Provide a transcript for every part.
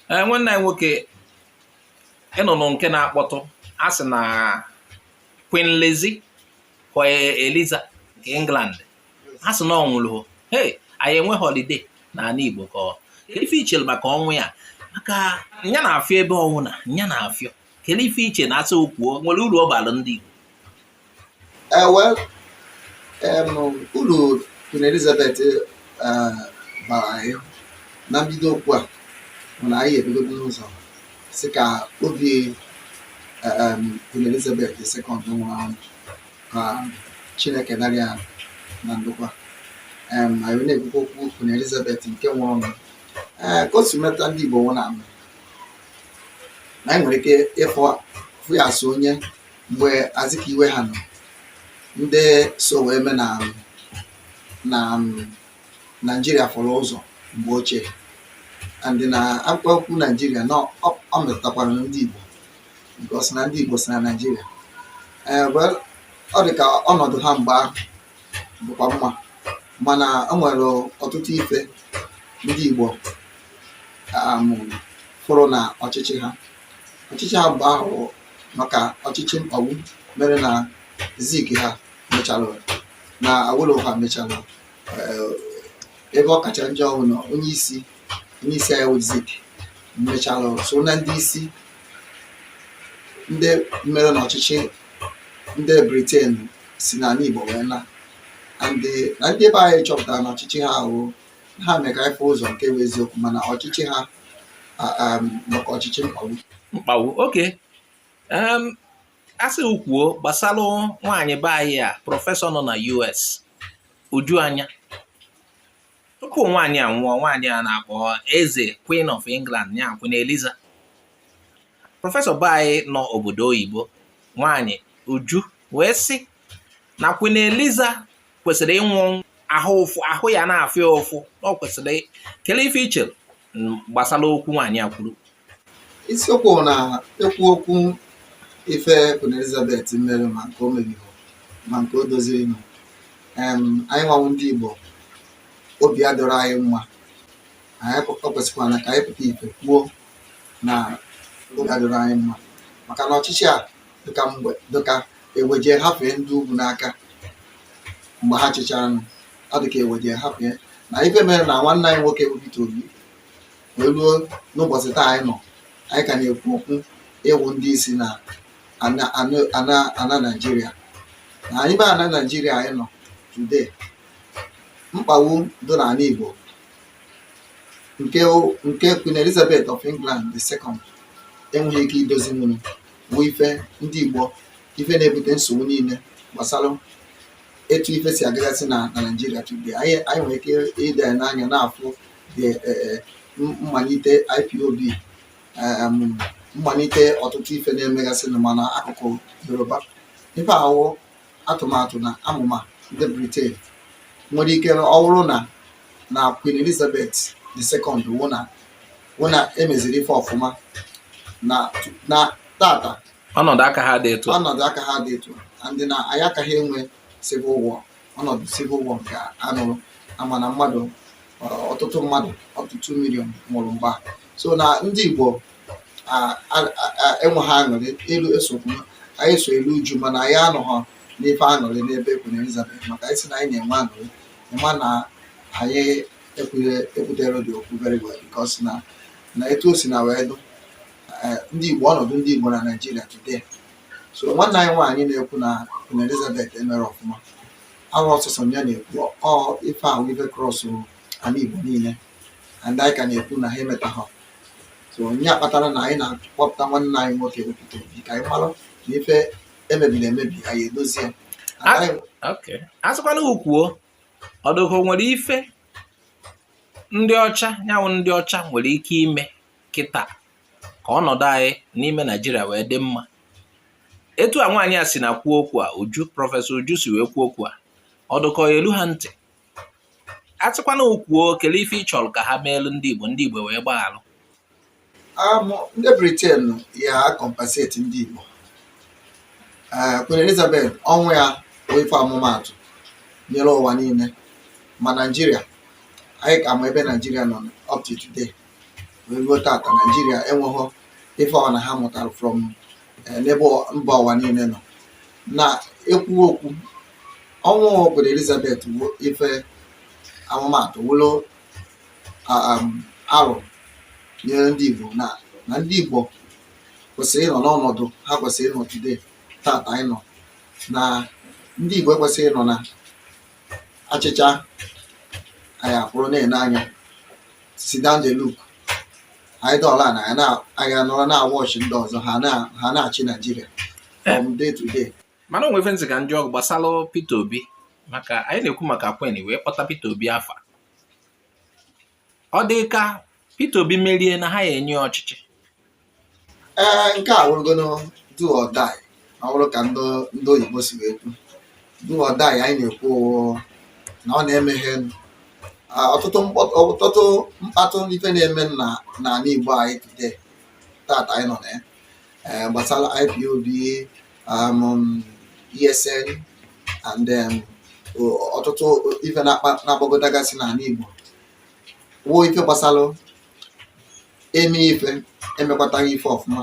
Ee, nwanne anyị nwoke, ịnụnụ nke na-akpọtụ, a sị na Queen Lizzy kwa Eliza nke England, a sị na ọ nwụrụ. Hey, anyị enwe holiday n'ala Igbo ka ọ kedu ife ichere maka ọnwụ ya, maka nya na-afịọ ebe ọnwụ na nya na-afịọ? Kedu ife iche na asị okwuo nwere uru ọ bara ndị Igbo? Well, uru Queen Elizabeth bara anyị na mbido okwu a bụ na anyị ebigodo n'ụzọ si ka obi Queen Elizabeth II nwụrụ anwụ, ka Chineke nara ya na ndokwa. Anyị na-ekwukwa okwu Queen Elizabeth nke nwụrụ nụ, ee, ka o si metụta ndị Igbo nwụ na anyị nwere ike ịfụ fụ ya so onye mgbe Azikiwe ha nọ, ndị so wee mee na Naijiria fọrọ ụzọ mgbe ochie, and na akwụkwọ okwu Naijiria na ọ metụtakwara ndị Igbo because na ndị Igbo si na Naijiria. Ee, well, ọ dị ka ọnọdụ ha mgbe ahụ bụkwa mma, mana o nwere ọtụtụ ife ndị Igbo fụrụ na ọchịchị ha mgbe ahụ, maka ọchịchị mkpagbu mere na Zik ha mechara na Awolowo ha mechara. Ebe ọ kacha njọ bụ na onye isi anyị wụ Zik mechara so na ndị isi ndị mere na ọchịchị ndị Britain si n'ala Igbo wee na, and na ndị ebe anyị chọpụtara na ọchịchị ha ahụ ha mee ka anyị fụ ụzọ nke bụ eziokwu, mana ọchịchị ha maka ọchịchị mkpagbu. Mkpagbu, oke. Asị kwuo gbasara nwaanyị be anyị a, professor nọ na US, Uju Anya, tupu nwaanyị a nwụọ, nwaanyị a na-akpọ eze, Queen of England, ya Queen Eliza, professor be anyị nọ obodo oyibo, nwaanyị Uju, wee sị na Queen Eliza kwesịrị ịnwụ ahụ ụfụ, ahụ ya na-afịa ụfụ, ọ kwesịrị. Kelee ife iche gbasara okwu nwaanyị a kwuru? Isiokwu na ekwu okwu ife Queen Elizabeth mere, ma nke o mebiri ma nke o doziri nụ, anyị nwanwụ ndị Igbo, obi adọrọ anyị mma. Anyị ọ kwesịkwara ka anyị pụta ife kwuo na obi adọrọ anyị mma, maka na ọchịchị a dịka mgbe dịka eweje hafee ndị ugwu n'aka mgbe ha chịchara nụ, ọ dịka eweje hafee na ife mere na nwanne anyị nwoke bụ Peter Obi wee ruo n'ụbọchị taa anyị nọ, anyị ka na-ekwu okwu ịwụ ndị isi na ana ana ana Naijiria, na anyị be ana Naijiria anyị nọ today. Mkpagbu dị n'ala Igbo nke Queen Elizabeth of England the Second enweghị ike idozi nwere bụ ife ndị Igbo, ife na-ebute nsogbu niile gbasara etu ife si agagasị na Naijiria today. Anyị nwere ike ide n'anya na-afụ the mmalite IPOB, mmalite ọtụtụ ife na-emegasị mana akụkụ Yoruba, ife ahụ atụmatụ na amụma ndị Britain nwere ike ọ bụrụ na Queen Elizabeth the Second wụ na emeziri ife ọfụma na tata. Ọnọdụ aka ha dị etu a. Ọnọdụ aka ha dị etu a, ndị na anyị akaghị enwe civil war, ọnọdụ civil war nke anụrụ ama na mmadụ, ọtụtụ mmadụ, ọtụtụ million nwụrụ mgbe a. So na ndị Igbo enweghị aṅụrị elu esokwu anyị so elu uju, mana anyị anọghọ n'ife aṅụrị n'ebe Queen Elizabeth, maka anyị sị na anyị na-enwe aṅụrị ịma na anyị ekwutere dị okwu very well, because na etu o si na wee dụ ndị Igbo, ọnọdụ ndị Igbo na Nigeria today. So nwanne anyị nwaanyị na-ekwu na Queen Elizabeth emere ọfụma awụ ọsọsọ ya na-ekwu ọ ife ahụ ife cross ala Igbo niile, and anyị ka na-ekwu na ha emetaghọ. So nye kpatara na anyị na-akpọpụta nwanne anyị nwoke bụ Peter Obi ka anyị mara na ife emebiri emebi, anyị edozie. Okay, a sịkwana kwuo, ọdụkọ nwere ife ndị ọcha nyanwụ, ndị ọcha nwere ike ime kịta ka ọnọdụ anyị n'ime Naijiria wee dị mma etu a nwaanyị a si na kwuo okwu a, Uju, Professor Uju si wee kwuo okwu a, ọdụkọ elu ha ntị? A sịkwana kwuo, kelee ife ị chọrọ ka ha meelu ndị Igbo, ndị Igbo wee gbaghalụ? Ndị Britain ya compensate ndị Igbo. Queen Elizabeth, ọnwụ ya bụ ife ọmụmaatụ nyere ụwa niile, ma Naijiria anyị ka ma ebe Naijiria nọ up to today. Wee ruo tata, Naijiria enweghị ife ọ na ha mụtara from n'ebe mba ụwa niile nọ na ekwu okwu. Ọnwụ Queen Elizabeth bụ ife amụmatụ wụlụ arụ nyere ndị Igbo, na ndị Igbo kwesịrị ịnọ n'ọnọdụ ha kwesịrị ịnọ today. Tata anyị nọ na ndị Igbo ekwesịghị ịnọ na achịcha anyị akwụrụ na-ene anya, sit down dey look. Anyị dọla na anyị anyị anọrọ na-awọchị ndị ọzọ ha na-achị Naijiria from day to day. Mana o nwere ntị ka njọ gbasara Peter Obi, maka anyị na-ekwu maka Queen wee kpọta Peter Obi afa. Ọ dị ka Peter Obi merie na ha ya enye ọchịchị? Ee, nke a wụrụgono do or die. Ọ bụrụ ka ndị oyibo si wee kwu, do or die anyị na-ekwu na ọ na-emeghe ọtụtụ mkpatụ ife na-eme na n'ala Igbo anyị today, tata anyị nọ na ya, gbasara IPOB, ESN and ọtụtụ ife na-agbagọtagasị n'ala Igbo wuo ife gbasara eme ife emekwataghị ife ọfụma.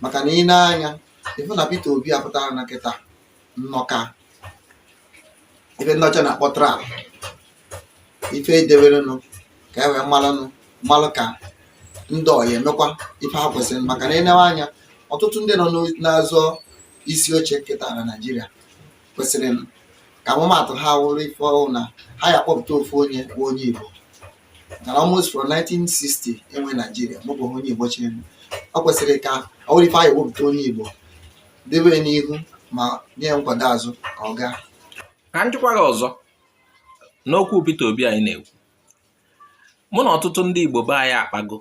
Maka na ị na-anya ife na Peter Obi apụtara na kịta nnọka ife ndị ọcha na-akpọ trap, ife edeberenụ ka e wee malụnụ malụ ka ndị ọya emekwa ife ha kwesịrị. Maka na ịnewe anya, ọtụtụ ndị nọ na-azọ isi oche kịta na Naịjirịa kwesịrị ka amụmatụ ha wụrụ ife ọhụụ na ha ya akpọpụta ofu onye bụ onye Igbo. Na almost from 1960 enwe Naijiria mụbụghị onye Igbo chịrị. Ọ kwesịrị ka ọ bụrụ ife anyị ewepụta onye Igbo debe n'ihu ma nye nkwado azụ ka ọ gaa. Ka njikwa gị ọzọ n'okwu Peter Obi anyị na-ekwu, mụ na ọtụtụ ndị Igbo be anyị akpago,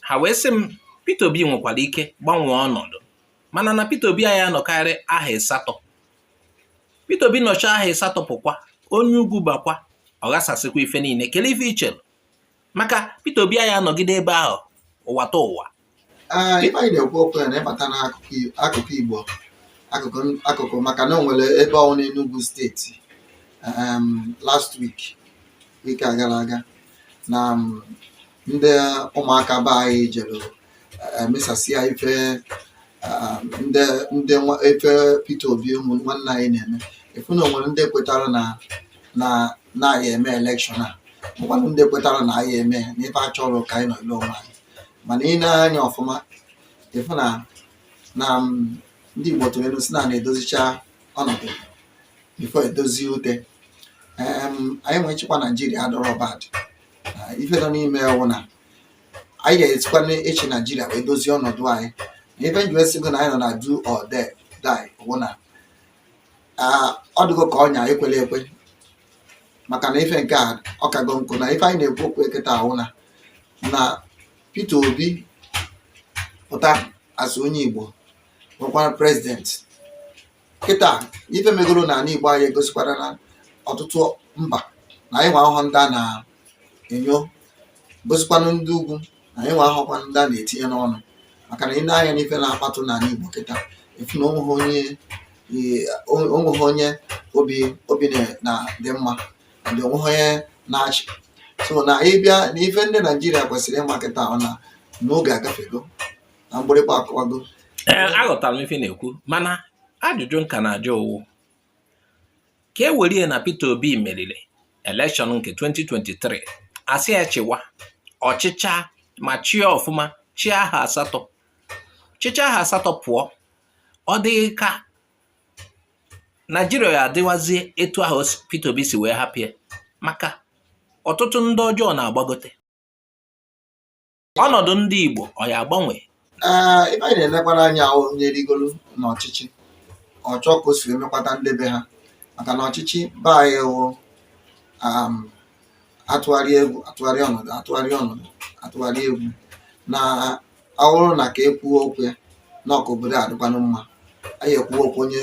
ha wee sị m Peter Obi nwekwara ike gbanwee ọnọdụ, mana na Peter Obi anyị anọkarị aha 8. Peter Obi nọchi aha 8 pụkwa, onye ugwu bakwa, ọ ghasasịkwa ife niile. Kelee ife ichere maka Peter Obi anyị anọgide ebe ahụ ụwa ta ụwa? Ee, ife anyị na-ekwu okwu ya na ịbata n'akụkụ Igbo, akụkụ, maka na o nwere ebe ọwụ n'Enugu Steeti last week, week a gara aga, na ndị ụmụaka be anyị jere mesasịa ife ndị ife Peter Obi ụmụ nwanne anyị na-eme. Efu na o nwere ndị kwetara na anyị eme election a, nwekwanụ ndị kwetara na anyị eme na ife achọrọ ka anyị nọ ile onwe anyị. Mana ị na-anya ọfụma, ịfụ na ndị Igbo tụrụ elu si na na-edozicha ọnọdụ before edozie ute. Anyị nwee nchịkwa Naijiria adọrọ bad. Ife nọ n'ime wụ na anyị ga-esikwa n'ịchị Naijiria wee dozie ọnọdụ anyị. Na ife nji wee sịgo na anyị nọ na do or die wụ na ọ dịgo ka ọnya ekwela ekwe, maka na ife nke a ọ kago nkụ na ife anyị na-ekwu okwu kịta ahụ na Peter Obi pụta asị onye Igbo nwekwara president kịta. Ife megoro n'ala Igbo anyị egosikwara na ọtụtụ mba na anyị nwe ahụhụ ndị a na-enyo, gosikwanụ ndị ugwu na anyị nwe ahụhụkwa ndị a na-etinye n'ọnụ. Maka na ị na-anya n'ife na-akpatụ n'ala Igbo kịta, efu na onweghị onye obi na dị mma, ndị onweghị onye na-achị. So na ịbịa na ife ndị Naijiria kwesịrị ịma kịta ọ na n'oge agafego na mgbịrịgba akụwago. Ee, aghọtara m ife na-ekwu, mana ajụjụ nka na-ajụ owu ka e were na Peter Obi meriri election nke 2023, asị ya chịwa ọchịcha ma chịa ọfụma, chịa aha 8, chịcha aha 8 pụọ, ọ dịghị ka Naijiria ya adịwazie etu ahụ Peter Obi si wee hapụ ya? Maka ọtụtụ ndị ọjọọ na-agbagote, ọnọdụ ndị Igbo ọ ya agbanwe? Ee, ife anyị na-elekwara anya onye rigolu n'ọchịchị, ọ chọọ ka o si emekwata ndị be ha, maka na ọchịchị be anyị wụ atụgharị egwu, atụgharị ọnọdụ, atụgharị ọnọdụ, atụgharị egwu. Na ọ bụrụ na ka e kwuo okwu ya na ọka obodo a dịkwanụ mma, anyị ekwuo okwu onye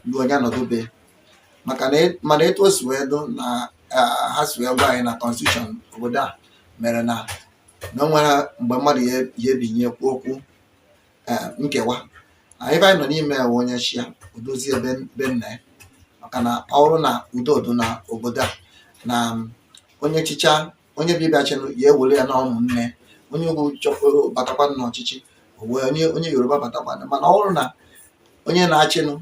lu onye anọdụ be, maka na mana etu o si wee dụ na ha si wee gwa anyị na constitution obodo a mere na o nwere mgbe mmadụ ya ebinye kwuo okwu nkewa. Ebe anyị nọ n'ime ewe onye chia odozie be nna ya, maka na ọ bụrụ na udo dị na obodo a, na onye chicha onye bịabịa chinụ ya ewere ya na ụmụnne Onye ugwu chọkwuru batakwa n'ọchịchị, o wee onye Yoruba batakwanụ. Mana ọ bụrụ na onye na-achịnụ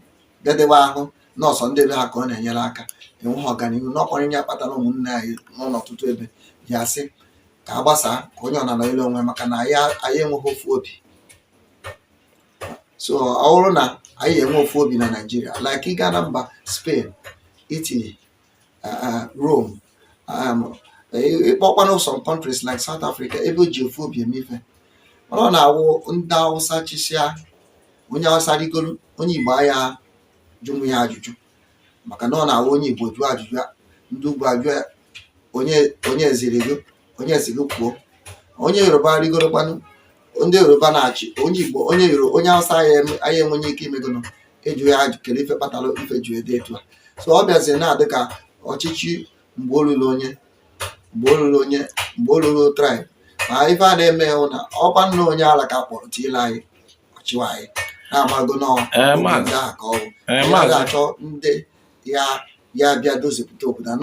bịadebe ahụ nọọsụ ndị be ha ka ọ na-enyere aka, enweghị ọganihu n'ọkwanye ya kpatara ụmụnne anyị nọ n'ọtụtụ ebe ji asị ka a gbasaa, ka onye ọnana ile onwe, maka na anyị enweghị ofu obi. So ọ bụrụ na anyị enwe ofu obi na Naịjirịa, like ịga na mba Spain, Italy, Rome, ịkpọkwanụ some countries like South Africa, ebe o ji ofu obi eme ife. Mana ọ na-awụ ndị Hausa chịsịa, onye Hausa rigoro, onye Igbo anya jụnwu ya ajụjụ, maka na ọ na-awụ onye Igbo jụọ ajụjụ, ndị ugwu ajụ ya, onye ziri gị, onye si gị kwuo. Onye Yoruba rigorokwanụ, ndị Yoruba na-achị onye Igbo, onye Yoruba, onye Hausa anyị enwenye ike imegonụ ịjụ ya kele ife kpatara ife ji ede etu a. So ọ bịaziri na-adị ka ọchịchị mgbe o ruru onye, mgbe o ruru onye, mgbe o ruru tribe. Ma ife a na-eme hụ na ọkwa nna onye ala ka kpọrọ tiela anyị ọchịwa anyị na-amago nọọ oge Maazị. Ndị ahụ ka ọ bụ Ee, ya maazị. Ga-achọ ndị ya ya bịa dozipụta obodo a,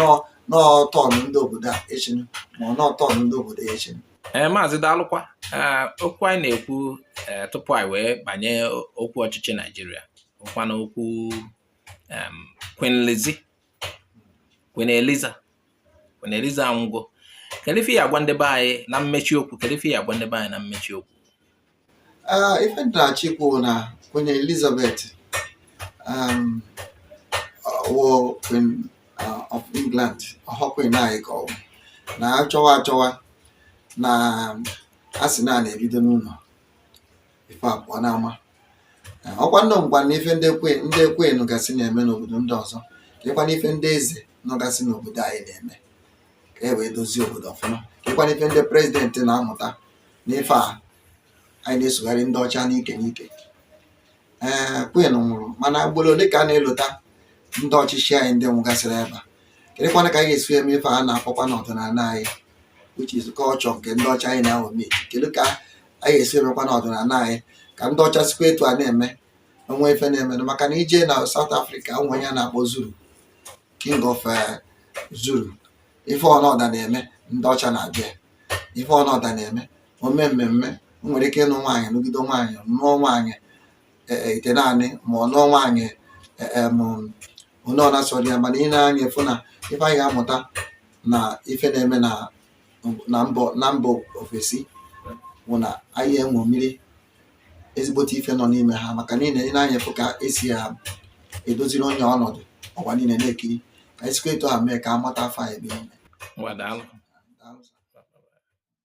nọọ tọnụ ndị obodo a echinu, ma ọ nọọ tọnụ ndị obodo ya echinu. Ee, maazị, daalụkwa. Ee, okwu anyị na-ekwu, tupu anyị wee banye okwu ọchịchị Naijiria, ụkwa na okwu Queen Lizzie, Queen Eliza, Queen Eliza anwụgo. Kedu ife ya agwa ndị be anyị na mmechi okwu? Kedu ife ya agwa ndị be anyị na mmechi okwu? Ee, ife m na-achọ ikwu na Queen Elizabeth wụ Queen of England, ọhọ Queen anyị ka ọ bụ na achọwa achọwa na a sị na a na-ebido n'ụlọ ife abụọ n'ama. Ọkwa nnọọ ngwa na ife ndị queen gasị na-eme n'obodo ndị ọzọ, kekwana ife ndị eze nọgasị n'obodo anyị na-eme ka e wee dozie obodo ọfụma, kekwana ife ndị president na-amụta n'ife a anyị na-esogharị ndị ọcha n'ike n'ike. Ee, queen nwụrụ, mana ugboro ole ka a na-elota ndị ọchịchị anyị ndị nwụgasịrị ebe a? Kedụkwana ka anyị ga-esi eme ife a na-akpọkwa n'ọdịnala anyị, which is culture nke ndị ọcha anyị na-aghọmi? Kedu ka anyị ga-esi emekwa n'ọdịnala anyị ka ndị ọcha sikwa etu a na-eme onwe ife na-eme? Maka na ije na South Africa, onwe onye a na-akpọ Zulu, King of Zulu. Ife ọnọda na-eme, ndị ọcha na-abịa. Ife ọnọda na-eme ome mmemme, o nwere ike ịnụ nwaanyị, nụgide nwaanyị, nụọ nwaanyị ite naanị, ma ọ nụọ nwaanyị onye ọ na-asọrọ ya. Mana ị na-anya efu na ife anyị ga-amụta na ife na-eme na mba ofesi bụ na anyị enwomiri ezigbote ife nọ n'ime ha, maka niile ị na-anya efu ka esi ya edoziri onye ọnọdụ ọgwa niile na-ekiri ka anyị sikwa etu a mee ka a mata afọ anyị ebe niile. Ngwa, daalụ.